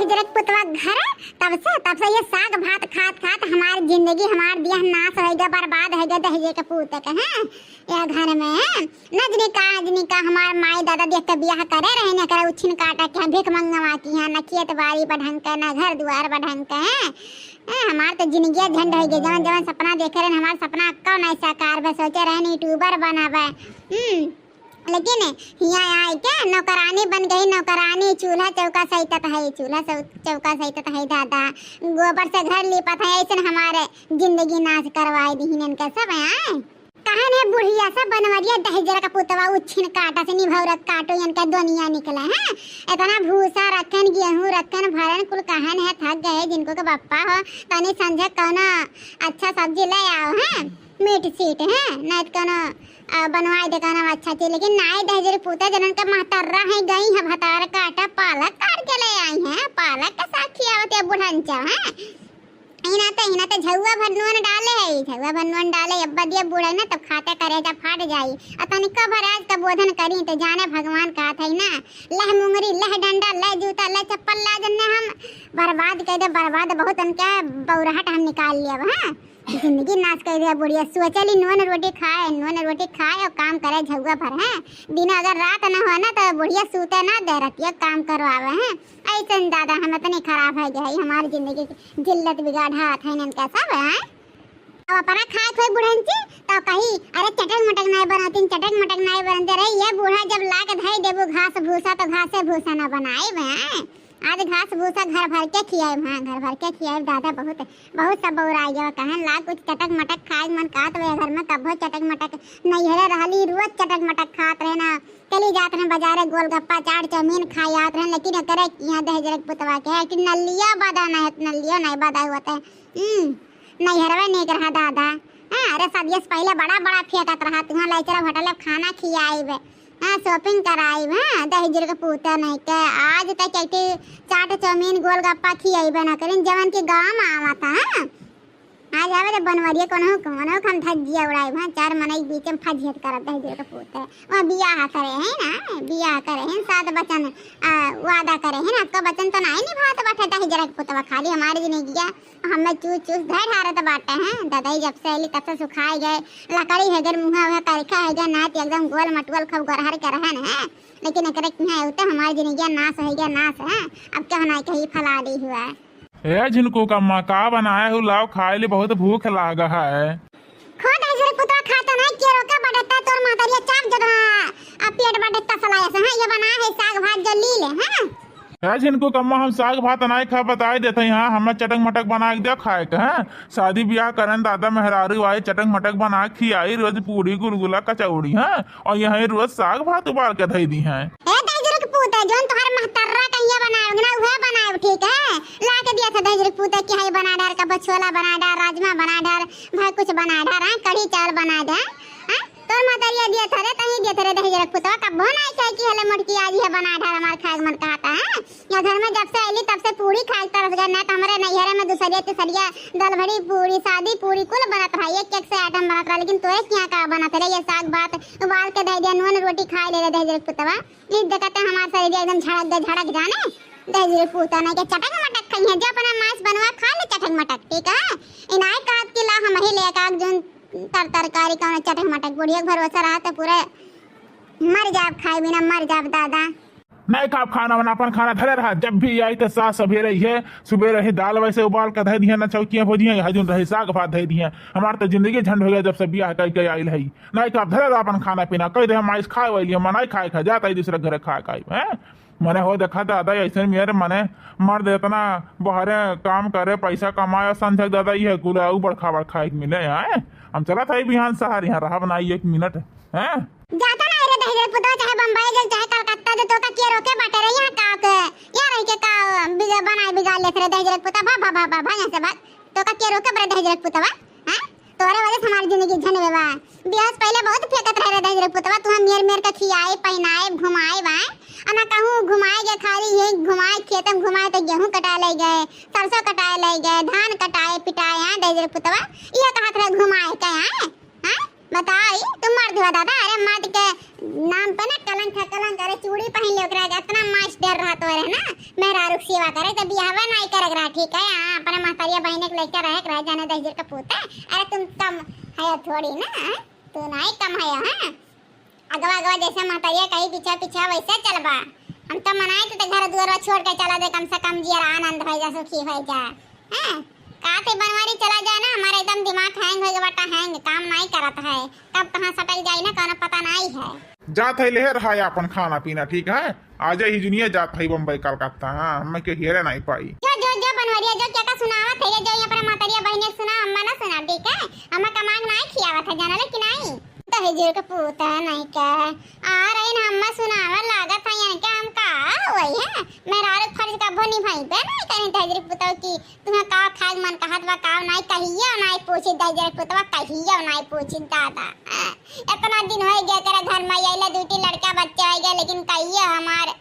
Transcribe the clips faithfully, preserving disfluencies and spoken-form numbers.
दहिजरे के पुतवा घर, तब से, तब से ये साग भात खात खात हमार जिंदगी, हमार देह नाश होइ गया, बर्बाद होइ गया दहिजरे के पूत के, हैं? ये घर में, हैं? न जनी का, जनी का हमार माई दादा देख के बियाह करे रहे, न करे उछिन काटा के, भीख मंगवा की, हैं? न खेत बाड़ी बढ़ंग के, न घर दुआर बढ़ंग के, हैं? हैं, हमार तो जिंदगिया झंड होइ गई, जवन जवन सपना देखे रहे, हमार सपना कौन ऐसा कार बे, सोचे रहे YouTuber बनावे, हम्म, लेकिन हियाँ आए के नौकरानी बन गई, नौकरानी, चूल्हा चौका सहितत है, चूल्हा सौ-, चौका सहितत है दादा, गोबर से घर लीपत है, ऐसन हमारे जिंदगी नाश करवाए दीहिन इनके सब। आए कहन है बुढ़िया सब बनवरिया दहिजर का पुतवा उच्छिन काटा से निभौरत काटो इनके दुनिया निकले हैं। इतना भूसा रखन, गेहूं रखन, भरन कुल कहन है थक गए जिनको के बप्पा हो, तनी संझे कौना अच्छा सब्जी ले आओ हैं। मीट सीट है, नाहीं त कौनो, आ, बनवाई दे कौनो अच्छा चीज, लेकिन नाहीं दहिजरी पूता जनन के महतर्रा है, गई है भतार काटा, पालक काट के ले आई है, पालक के साग खियावत है बुढ़ंचा है। इना ते, इना ते झउआ भर नून डाले है, झउआ भर नून डाले, अब्बा दिया बूढ़ा ना तब खाते करेजा फाट जाई। आ तनिको भर आज का बोधन करी तो जाने भगवान का थे ना, लह मुंगरी, लह डंडा, लह जूता, लह चप्पल ला जन्ने हम बर्बाद कर दे, बर्बाद बहुत उनके बौराहट हम निकाल लिया, हाँ। जिंदगी नाश कर दिया बुढ़िया। सोचली नून रोटी खाए, नून रोटी खाए और काम करे झउआ भर है। दिन अगर रात न हो ना तो बुढ़िया सूते ना दे, रतिया काम करवावे हैं। ऐसन दादा हम इतनी खराब है गई, हमारी जिंदगी की जिल्लत बिगाड़ हाथ है इनका सब है। अब अपना खाए खोए बुढ़न से तो कही, "अरे चटक मटक नहीं बनती, चटक मटक नहीं बनते रही।" ये बूढ़ा जब ला के धई देबू घास भूसा तो घासे भूसा ना बनाए बे। आज घास भूसा घर भर के खियाए, हाँ, घर भर के खियाए। दादा बहुत, बहुत सब बौराई गया, कहन लाग कुछ चटक मटक खाए मन कहत बे। घर में कब्बो चटक मटक नैहरे रहली, रोज चटक मटक खात रहे ना। चली जात रहे बाजारे, गोलगप्पा, चाट, चाउमीन खाए आत रहे, लेकिन एकरे यहाँ दहिजरे के पुतवा के है कि नलिया बदा नहीं, नलिया नहीं बदा हुआ थे। हम्म, नैहरवे नीक रहा दादा। हाँ, अरे सदिया से पहले बड़ा बड़ा फेंकत रहा, तुहाँ लैचरा होटल में खाना खियाइबे। हाँ, shopping कराई, हाँ, दहिजर के पूता नहीं के। आज तक एक ठे चाट, चाउमीन, गोलगप्पा खियाई बना करिन, जवन के गाँव में आवा था, हाँ। आज आवे तो बनवरिया कोनो, कोनो हम धज्जिया उड़ाई, हाँ, चार मनई के बीच में फजियत करत दहिजर के पूता। वहाँ बियाह करे हैं ना, बियाह करे हैं, सात बचन, आ, वादा करे हैं ना, आपका बचन तो नहीं निभात बाटे दहिजर के पुतवा, खाली हमारी जिंदगी हमें चूस चूस धर ढारत बाटे हैं। ददई जब से अइली तब से सुखाए गए, लकड़ी है गर मुँहा वह करिखा है गए, नात एकदम गोल मटुअल खूब गोरहर के रहन है, लेकिन एकरे किहाँ एवते हमारी जिंदगी नाश है गए, नाश है। अब क्या होना है कहीं फला ली हुआ है। ए झिनकू कम्मा, का बनाए हो? लाओ खाए ली, बहुत भूख लागा है। खो दहिजर पुतवा खाता नहीं, के रोके बड़ता तोर मातरिया चाप जगह, आ पेट बड़े तसला ऐसे, हाँ, ये बनाए है साग भात जो ली ले, हाँ। ए झिनकू कम्मा, हम साग भात नाई खा, बताई देते हैं, हाँ, हमें चटक मटक बना के दे खाए के, हाँ। शादी ब्याह करन दादा मेहरारू आई, चटक मटक बना के खियाई, रोज पूड़ी गुलगुला कचौड़ी, हाँ, और यहीं रोज साग भात उबाल के धई दी हैं। ए दहिजर के पूत है, जोन तोहर महतर्रा कहिया बनाए ना, उहे बनाए, ठीक है, ला के दिया था दहिजर के पूत है कि हई बना डार, कबो छोला बना डार, राजमा बना डार, भाई कुछ बना डार, हाँ, कढ़ी चावल बना डार, हाँ। तोर महतरिया दिया थरे, तहीं दिया थरे दहिजर के पुतवा, कब्बो नाई कहे कि हले मोटकी आज ये बना ढार हमार खाए के मन कहता है। या घर में जब से अइली तब से पूड़ी खाए के तरस गए, ना तो हमरे नैहरे में दूसरिया तीसरिया दलभड़ी पूड़ी, सादी पूड़ी कुल बनत रहा, एक एक से item बनत रहा, लेकिन तोरे किहाँ का बनत रहे? ये साग भात उबाल के धई दिया, नून रोटी खाए ले रहे दहिजर के पुतवा। ई देखते हमार शरीर एकदम झड़क दे, झड़क जाने। दहिजर के पूता नहीं के चटक मटक खाई है, जो अपना मांस बनवा खा ले चटक मटक, ठीक है? इनाय कहत कि ला हम ही ले का जोन तर तरकारी कौनो चटक मटक, बुढ़िया के भरोसा रहा तो पूरे मर जाब, खाए बिना मर जाब दादा। नहीं खाब खाना वाना, अपन खाना धरे रहा। जब भी आई तो सास सवेरे ही है, सुबेरे ही दाल वैसे उबाल के धई दिहे, ना चौकिया भुजिया, यहाँ जोन रही साग भात धई दिहे। हमार तो जिंदगी झंड हो गया जब से बियाह कई के आइल है। नहीं खाब, धरे रहा अपन खाना पीना, कह दे हम आइस खाए वाली, हम नहीं खाए खा, जाता ही दूसरे घरे खा के आइब, हैं? मने हो देखा दादा, ऐसे मेरे मने मर्द इतना बहरे काम करे, पैसा कमाए, संझक दादा ये कुल आऊ बड़खा बड़खा एक मिले, हैं? हम चला था बिहान शहर, यहाँ रहब ना एक मिनट, हैं? जाता ना रे दहिजर पुतवा, चाहे बम्बई जाए, चाहे कलकत्ता जाए, तोका के रोके बाटे रे, यहाँ का के, यहाँ रह के का बिगा-, बनाए बिगाड़ लेत रे दहिजर पुतवा, भा, भा, भा, भा, भा, यहाँ से भाग। तोका के रोके बरे दहिजर पुतवा, हैं? तोरे वजह से हमारी जिंदगी झंड में बा। बियाह से पहले बहुत फेंकत रहे रे दहिजर पुतवा, तू हम मेर मेर के खियाए, पहिनाए, घुमाए बाए। आ ना कहूँ घुमाए गए, खाली ये घुमाए, खेत में घुमाए तो गेहूं कटाए ले गए, सरसों कटाए ले गए, धान कटाए, पिटाए, हैं दहिजर पुतवा? ये कहत रहे घुमाए के, हैं? हैं? बताई, तू मर्द हुआ दादा, अरे मर्द के नाम पे ना कलंक है, कलंक। अरे चूड़ी पहन ले ओकरा के, इतना मास्टर रहा तोरे ना, मेहरारू के सेवा करे त बियाहवा नाई करे के रहा, ठीक है? हाँ, अपने महतरिया बहिने के लइका रहे के रहे, जाने दहिजर के पूत है। अरे तुम कम है थोड़ी ना, हाँ? तू नाई कम है, हाँ? अगवा अगवा जैसे महतरिया कही पीछा पीछा वैसे चलबा। हम तो मनाई तो घर दुआर छोड़ के चला दे, कम से कम जियर आनंद हो जा, सुखी हो जा। हैं? का थे बनवारी चला जाए ना, हमारा एकदम दिमाग हैंग हो गया बाटा, हैंग, काम नाई करत है। कब कहाँ सटक जाई ना, कोनो पता नाई है। जात है, लेहे रहा है अपन खाना पीना, ठीक है? आजे ही जुनिया जात है बम्बई कलकत्ता, हाँ, हमें के हेरे नाई पाई। जो, जो, जो बनवरिया, जो क्या का सुनावत है, जो यहाँ पर महतरिया बहिने सुना, अम्मा ना सुना, ठीक है? अम्मा का मांग नाई खियावत है, जाना ले कि नाई? दहिजर के पूत है नाई के। आ रही ना अम्मा सुनावे लागत है, यानी कि हम का होई है? मेहरारू के फर्ज कबो निभाइबे नाई करी दहिजर के पूत की। तुम्हें का खाए मन कहत बा, का नाई कहियो नाई पूछी दहिजर के पूतवा, कहियो नाई पूछी दादा। आ, इतना दिन हो गया करे घर में अइले, दुइ ठी लड़का बच्चा हो गया, लेकिन कहियो हमार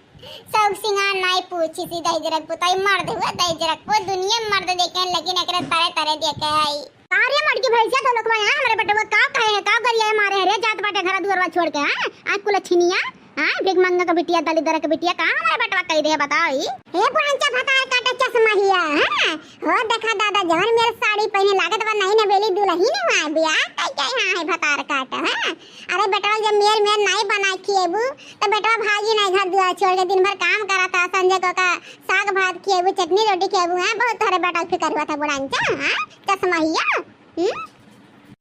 शौक सिंगार नाई पूछी सी दहिजर के पूतवा। मर्द हुआ दहिजर के पूत, दुनिया में मर्द देखे हैं, लेकिन एकरे तरे तरे देखे है। अरे मटकी भैंसिया तो लोग यहाँ हमरे बेटवा का कहे है, का गरिया मारे है रे, जात बाटे घर दुआरवा छोड़ के, हाँ? आ कुल छिनिया, हाँ? भीख मंगा के बिटिया, दलिद्दर के बिटिया, कहाँ हमरे बेटवा कह दे बताओ ई? हे पुरंचा भतार काटे चश्मा हिया, हाँ? हो देखा दादा, जवन मेर साड़ी पहने लागत बा, नई नवेली दुलहिन हुआ बियाह कई के यहाँ है भतार काटे, हाँ? अरे बेटवा जब मेर मेर नाई बनाई खिएबू, तो बेटवा भागी नाई घर दुआर छोड़ के, दिन भर काम करत है, संजय को का साग भात खिएबू, चटनी रोटी खिएबू, हाँ? बहुत तोहरे बेटवा के फिकर हुआ था बुढ़ांचा, हाँ? चश्मा हिया। हम्म?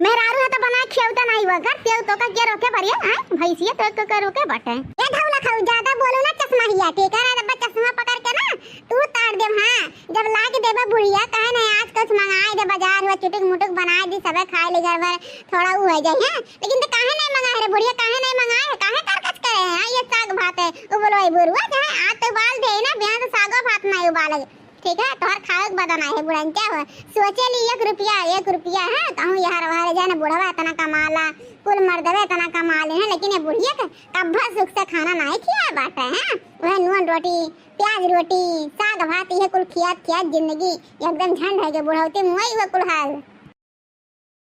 मेहरारू है तो बना खियौता नाई हुआ घर, तेल तो का के रोके भरिया, हैं? भैंसिया तो एक के रोके बाटे। ए ढौला खाऊ, ज्यादा बोलो ना चश्मा हिया, ठीक है? ना डब्बा चश्मा पकड़ के ना तू तार देब, हाँ? जब लाग देबा बुढ़िया, कहे नहीं आज कुछ मंगाए दे बाजार हुआ, चुटुक मुटुक बनाए दी, सबे खाए ले घर भर, थोड़ा ऊ हो जाए, हैं? लेकिन तो काहे नहीं मंगाए रे बुढ़िया, काहे नहीं मंगाए है? काहे कर कच करे हैं? हाँ, ये साग भात है, वो बोलो, "ए बुरुआ, जो है, आज तो उबाल दे ना, बिहान तो सागो भात नहीं उबाले।" ठीक है, तोहर खावे के बदन आहे बुढ़न, क्या हो? सोचे ली एक रुपया, एक रुपया है, कहूँ यहाँ वहाँ जाए ना, बुढ़वा इतना कमाला, कुल मर्दवे इतना कमा ले हैं, लेकिन ये बुढ़िया के कब्बा सुख से खाना नाई खिया बाटे, हैं? वह नून रोटी, प्याज रोटी, साग भात, ये कुल खियात खियात जिंदगी एकदम झंड है के बुढ़ौती मुआई हुआ कुल हाल।